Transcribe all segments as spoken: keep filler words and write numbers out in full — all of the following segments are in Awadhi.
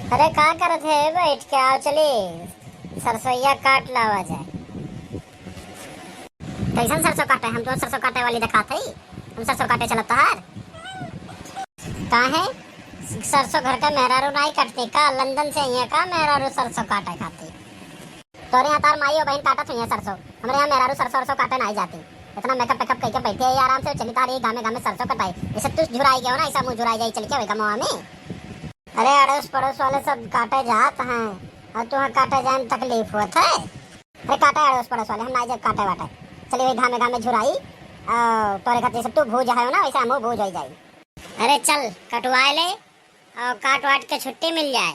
अरे का करत है बैठ के, आओ चली सरसोइया काट लावा जाए। कैसन सरसों काटे? हम तो सरसों काटे वाली देखात है, हम सरसों काटे चलत तोहार। काहे, सरसों घर का मेहरारू नाई काटती का? लंदन से आई है का मेहरारू सरसों काटे खाती? तोरे हतार माई और बहन काटत हुई है सरसों, हमरे यहाँ मेहरारू सरसों सरसों काटे नाई जाती। इतना मेकअप वेकअप करके बैठे है आराम से, चली तारी गामे गामे सरसों कटाई। जैसे तू झुराई गयो ना, ऐसा मुँह झुराई जाई चल के वही गमवा में। अरे अड़ोस पड़ोस वाले सब काटे जात हैं और तुहाँ काटे जाए में तकलीफ होत है। अरे काटे अड़ोस पड़ोस वाले, हम नाई जब काटे वाटे। चली वही घामे घामे झुराई, और तोरे खातिर सब तू भूज है ना, वैसे हमहू भूज हो जाई। अरे चल कटवाए ले और काट वाट के छुट्टी मिल जाए,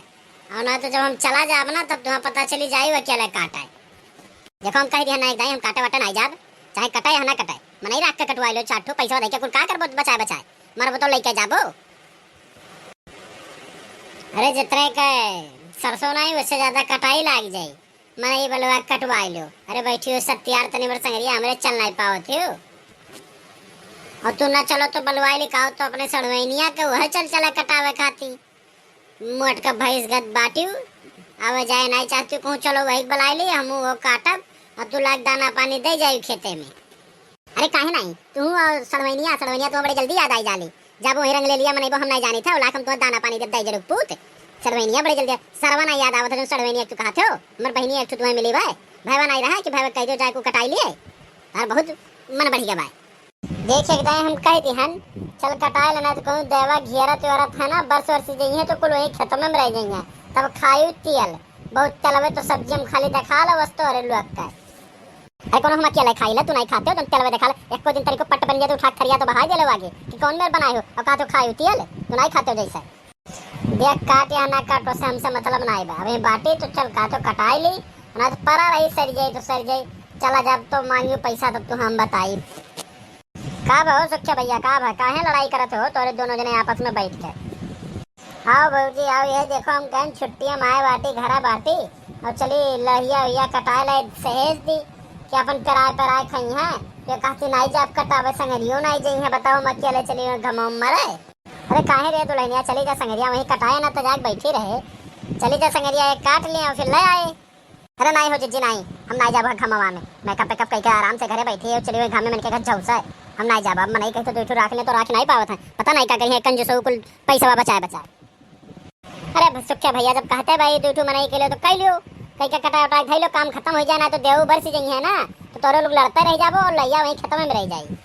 और ना तो जब हम चला जाब ना तब तुहाँ पता चली जाई वो अकेले काटे। देखो हम कह दिया ना एक दाई हम काटे वाटे नाई जाब, चाहे कटे या ना कटे, मनई रख के कटवाए लो चार ठो, पैसा दे के कुल का करबो बचाए बचाए, मरबो तो लेके जाबो। अरे जितने के सरसों नाई उससे ज्यादा कटाई लाग जाई। मनई बलवा कटवाए लो। अरे बैठी हो सत्यार तनी मोर संगरिया, हमरे चल नाई पावत हो। और तू ना चलो तो बलवाए लिकाओ तो अपने सड़वैनिया के वह चल चला कटावे खाती। मोट का भैंस गद बाटियो, आवे जाए नाई चाहती कहूँ, चलो वही बलाई ली, हम वो काटब और तू लाग दाना पानी दे जाई खेते में। अरे काहे नाई, तू और सड़वैनिया, सड़वैनिया तो बड़े जल्दी याद आई जाली। जब वही रंग ले लिया मनई वो हम नाई जानी था, लाख हम तो दाना पानी देब दाई जरूर पूत। सड़वैनिया बड़े जल्दी, सरवा नाई याद आवत है जो सड़वैनिया तू कहत हो। हमर बहिनी एक ठो तुम्हें मिली बाय, भैवा नाई रहा कि भैवा कह दो जाए को कटाई लिए। और बहुत मन बढ़िया बाय। देख एक दाई हम कह दिहन, चल कटाए लेना तो कहूँ देवा घेरत वेरत है ना, बरस वरस जइहे तो कुल वही खेतमे में रह जइहे। तब खायू तियल, बहुत तेलवे तो सब्जी हम खाली देखा लो बस तोहरे लोग का। अरे कोनो हम अकेले खाई ले, तू नाई खाते हो, तुम तेलवे देखा ले, एको दिन तरीको पट बन जाए तो उठा के थरिया तो बहाई दे लो आगे कि कौन मेर बनाए हो और कहा तो खायू तियल, तू नाई खाते हो जैसे। देख काट या ना काट, ओसे हमसे मतलब नाई बा। अबे बाटी तो चल का तो कटाई ली, ना तो परा रही, सर जाई तो सर जाई। चला जब तो मांगियो पैसा तब तो हम बताई। का बा हो सुखिया भैया, का बा, काहे लड़ाई करत हो तोरे दोनों जने आपस में बैठ के? आओ भौजी आओ, ये देखो हम कहन छुट्टिया में आए बाटी, घरा बाटी, और चली लहिया उहिया कटाए लाई सहेज दी कि अपन पेराए पेराए खाई हैं। ये कहती नाई जाब कटावे, संगरियो नाई जाई हैं, बताओ हम अकेले चली गई घमवा में मरे। अरे काहे रे दुल्हनिया, चली जा संगरिया, वहीं कटाए ना तो जाके बैठी रहे। चली जा संगरिया, एक काट लिया और फिर ले आए। अरे नाई हो जिज्जी नाई, हम नाई जाब घमवा में। मेकअप वेकअप कइके आराम से घरे बैठी है, चली वही घामे मन के घर झौसा है। हम नाई जाब, अब मनई कही तो दो ठो राख ले तो राख नाई पावत है, पता नाई का कही है कंजूस कुल पैसा बचाए बचाए। अरे सुखिया भैया जब कहते भाई दो ठो मनई के लिए तो कह लियो, कह के कटाई उटाई धई लो, काम खत्म हो जाए ना तो देव बरस जइहे ना, तो तोरे लोग लड़ते रह जाबो और लहिया वहीं खेतमे में रह जाई।